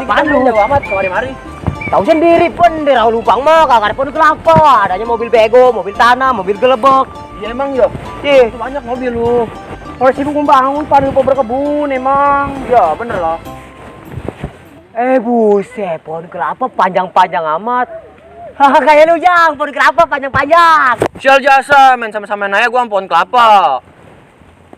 Apaan lu? Jauh amat kemari-mari. Tahu sendiri pun di Rawa Lubang mah kagak ada pohon kelapa. Adanya mobil bego, mobil tanah, mobil gelebek. Iya emang ya. Ih, Itu banyak mobil lu. kalau sibuk membangun pada lupa berkebun emang. Ya bener lah. Buset, pohon kelapa panjang-panjang amat. Haha, kayak lu Jang, pohon kelapa panjang-panjang. Sial jasa, main sama-sama naya gua pohon kelapa.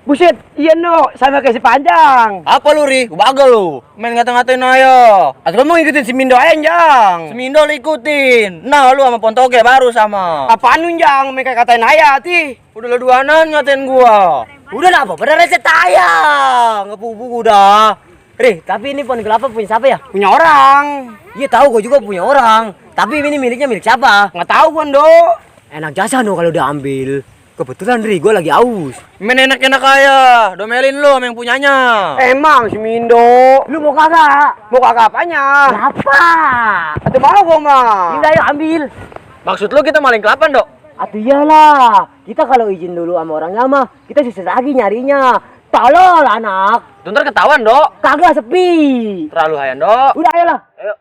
Buset, iya no, sama kayak si panjang. Apa lu Ri? Bagal lu. Main ngata-ngatain naya. Atau kamu ngikutin si Mindo aja Jang. Si Mindo lu ikutin. Nah lu sama Pontoge baru sama. Apaan lu Jang, mereka katain ayah ti. Udah lu duanan ngatain gua. Udah lah, apa? Bener aja tayang. Ngebubu udah. Rih, tapi ini pohon kelapa punya siapa ya? Punya orang. Iya tahu, gue juga punya orang. Tapi ini miliknya milik siapa? Nggak tahu gua Ndo. Enak jasa no kalau diambil. Kebetulan Ri, gue lagi aus. Main enak-enak aja. Domelin lu sama yang punyanya. Emang si Mindo. Lu mau kagak? Mau kagak apanya? Kenapa? Atau mau gua mah. Ini ayo ambil. Maksud lu kita maling kelapa Dok? Atuh iyalah. Kita kalau izin dulu sama orangnya mah, kita susah lagi nyarinya. Tolol anak. Ntar ketahuan Dok. Kagak sepi. Terlalu hayan Dok. Udah ayolah. Ayo.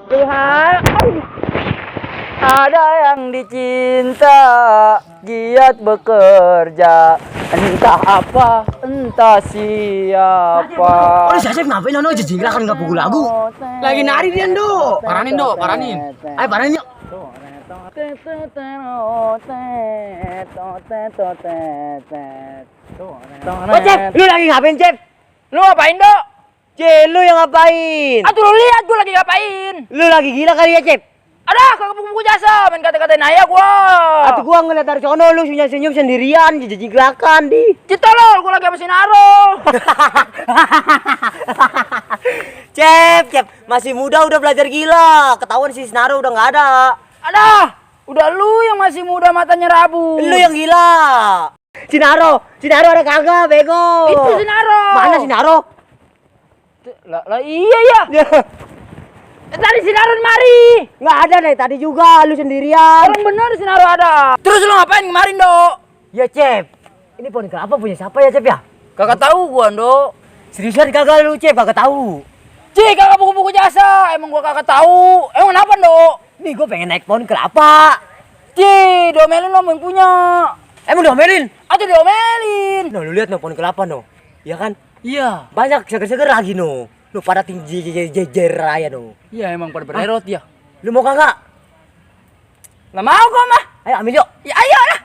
Tuhan, ada yang dicinta, giat bekerja, entah apa, entah siapa. Oh, saya ngapain nono jejinglah kan nggak pukul lagu. Lagi nari dia Ndo. Paranin Dok, paranin. Ayo paranin yuk. Oh Cep, lu lagi ngapain Cep? Lu ngapain Dok? Cep, lu yang ngapain? Atuh lu lihat gua lagi ngapain? Lu lagi gila kali ya Cep? Ada kagak buku jasa, main kata-katain naya gua. Atau gua ngeliat dari sono lu senyum sendirian, jejik-jelakan di. Citolol, gua lagi sama Sinaro. Cep, masih muda udah belajar gila. Ketahuan si Sinaro udah nggak ada. Ada, udah lu yang masih muda matanya rabu. Lu yang gila. Sinaro ada kagak, bego. Itu Sinaro. Mana Sinaro? Lah iya ya. Tadi Sinaro mari. Nggak ada deh tadi juga, lu sendirian. Orang bener Sinaro ada. Terus lu ngapain kemarin Dok? Ya Cep, ini pohon kelapa punya siapa ya Cep ya? Kagak tahu gua Dok. Seriusan kagak lu Cep, kagak tahu. Cik, kagak buku-buku jasa. Emang gua kagak tahu. Emang kenapa Dok? Nih gua pengen naik pohon kelapa. Cik, diomelin lo yang punya. Emang diomelin? Atau diomelin. No, lu lihat no pohon kelapa no. Iya kan? Iya. Banyak seger-seger lagi no. Lu pada tinggi jejer raya no. Iya emang pada bererot ya. Lu mau kagak? Lah mau gua mah. Ayo ambil yuk. Ya ayo lah.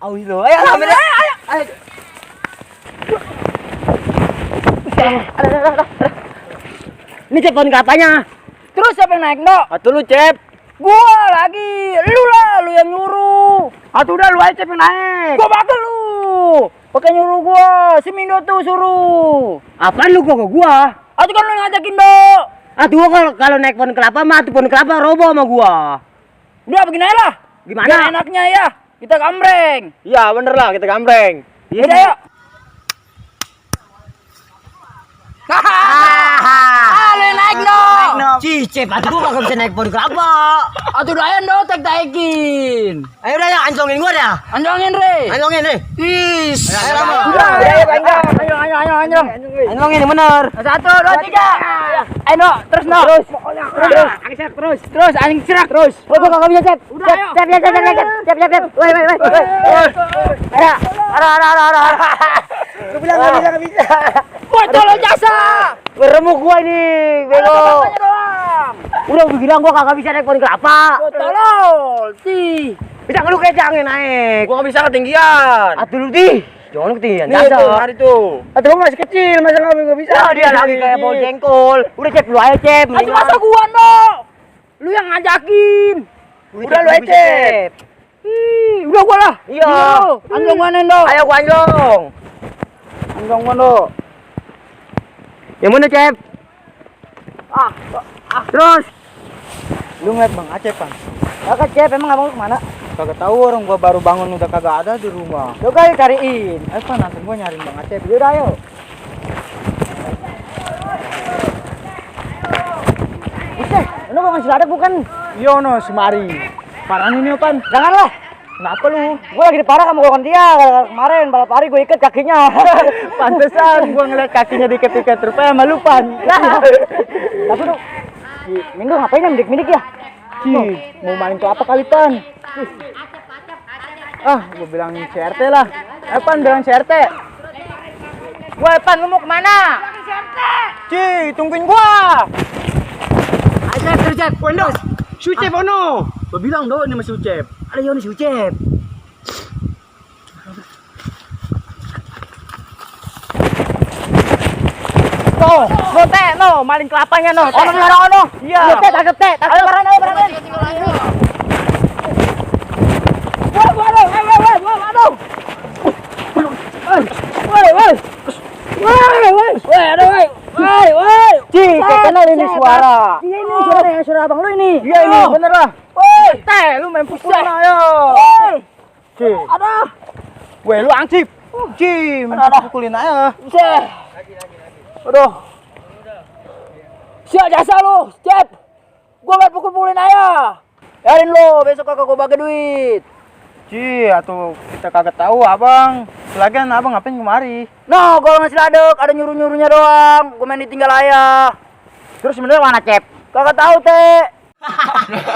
Ayo lu, ayo ambil. Ayo. Ini Cep pohon kelapanya. Terus siapa yang naik Dok? Atuh lu Cep. Gua lagi. Lu lah, lu yang nyuruh. Atuh udah lu aja Cep yang naik. Gua bakal lu. Pakai nyuruh gua. Si Mindo tuh suruh. Apaan lu gua? Atuh kan lu yang ngajakin Dok. Atuh gua kalau naik pohon kelapa mah tuh pohon kelapa roboh sama gua. Udah begini aja lah. Gimana? Biar enaknya ya. Kita gambreng. Iya bener lah kita gambreng. Yaudah yuk. Ale naik no. Cicep, atuh gua kagak bisa naik pohon kelapa. Atuh doyan do tek-tekin. Ayo udah ya, ancongin gua dah. Anjongin re. Ancongin deh. Is. Ayo, Anjong. Ancongin yang bener. 1, 2, 3. Ayo no, terus no. Terus anjing serak terus. Gua kagak bisa, Cep. Udah, ayo. Cep. Woi. Ada. Gua bilang enggak bisa. Bocol lo jasa. Beremuk gua ini, bego. Apanya doang. Udah gua bilang gua kagak bisa naik pohon kelapa. Tolol. Ti. Bisa lu kejangin naik. Gua nggak bisa ketinggian. Atuh lu di. Jangan ketinggian. Nih tuh, hari tuh. Atuh gua masih kecil, masa nggak bisa. Ya, dia lagi kayak bol jengkol. Udah Cep, lu aja Cep. Aduh masa gua no. Lu yang ngajakin. Udah lu aja, Cep. Udah gua lah. Iya. Anjong mana do? Ayo gua anjong. Anjong mana do? Yang mana Cep? Terus. Lu ngeliat Bang Acep kan? Kagak Cep, emang abang kemana? Kagak tahu, orang gua baru bangun udah kagak ada di rumah. Lu kali cariin. Ayo Pan, nanti gua nyariin Bang Acep. Yaudah ayo. Buset, lu gua ngasih ladek bukan? Iya no, semari. Parah ini Pan. Janganlah. Kenapa lu? Gua lagi diparah sama golongan dia. Kemarin balap hari gua ikat kakinya. Pantesan gua ngeliat kakinya diikat-ikat rupanya sama lu Pan. Tapi tuh, si Mindo ngapain ya mendik-mendik ya? Mau main kelapa kali Pan. Gua bilangin CRT lah. Pan bilang CRT. Woi Pan, lu mau kemana? Tungguin gua. Ayo Cep, Windows. Sucep ono. Gua bilang do ini masih Sucep. Ada Yoni si Ucep. No, maling kelapanya no. Ono. Iya. Iya, tangkap teh. Ayo bareng. Cik, kenal ini suara. Iya ini suara abang lu ini. Iya ini bener lah. Teh, lu main pukul ayo. Cik. Aduh. Weh, lu angcip. Cik, main pukulin aja. Aduh. Siap jasa lu, Cep. Gua main pukul-pukulin aja. Yarin lu, besok kakak gua bagi duit. Cik, atuh kita kagak tahu abang. Lagian abang ngapain kemari? No, gua ngasih ladek, ada nyuruh-nyuruhnya doang. Gua main ditinggal ayah. Terus sebenarnya mana, Cep? Kagak tahu, Teh.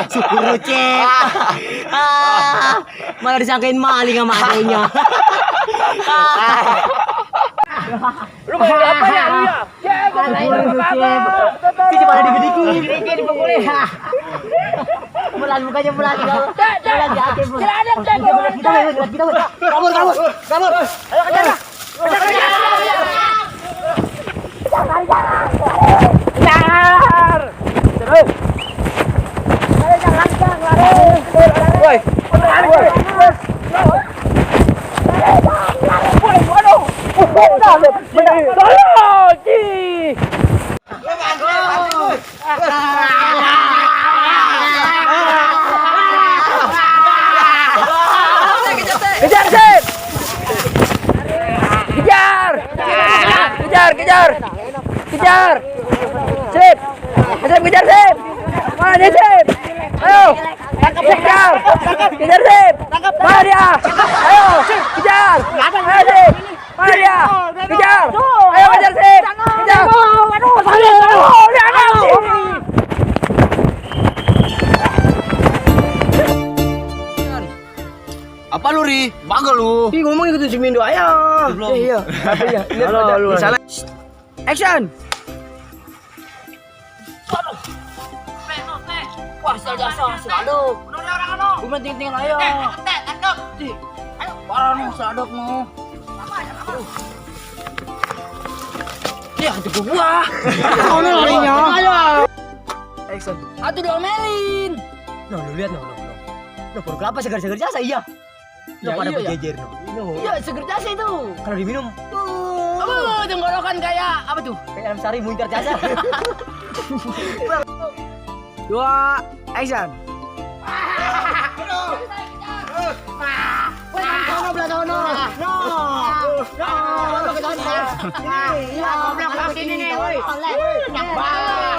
Syukur lu, Cep. Malah disangkain maling sama adenya. Lu mau apa ya? Iya. Syukur lu, Cep. Ini pada digedikin dipukulin. Bulan mukanya bulan. Bulan jatuh. Silakan, Cep. Kita. Kabur. Ayo kejar. Woi. Kejar. Sip. Kejar, Sip. Mana dia, Sip? Ayo. Tangkap, kejar. Kejar, Sip. Mana dia? Ayo. Kejar. Ayo, Sip. Mana dia? Kejar. Ayo, kejar, Sip. Kejar. Apa lu, Ri? Bagal lu. Ih, ngomong ikutin si Mindo aja. Iya. Halo, lu. Action. Wah, jasa. Aduh. Gue main tinggal ayo. Ayo, parah nih, sadok mau. Ya, itu gua. Mana larinya? Ayo. Action. Atuh diomelin. No, lu lihat no. Lo pur kelapa segar-segar jasa iya. Ya, pada berjejer no. Iya, segar jasa itu. Kalau diminum. Tenggorokan kayak apa tuh? Kayak Alam Sari muncul jasa. 2 action. Iya, goblok sini nih, woi. Banyak banget.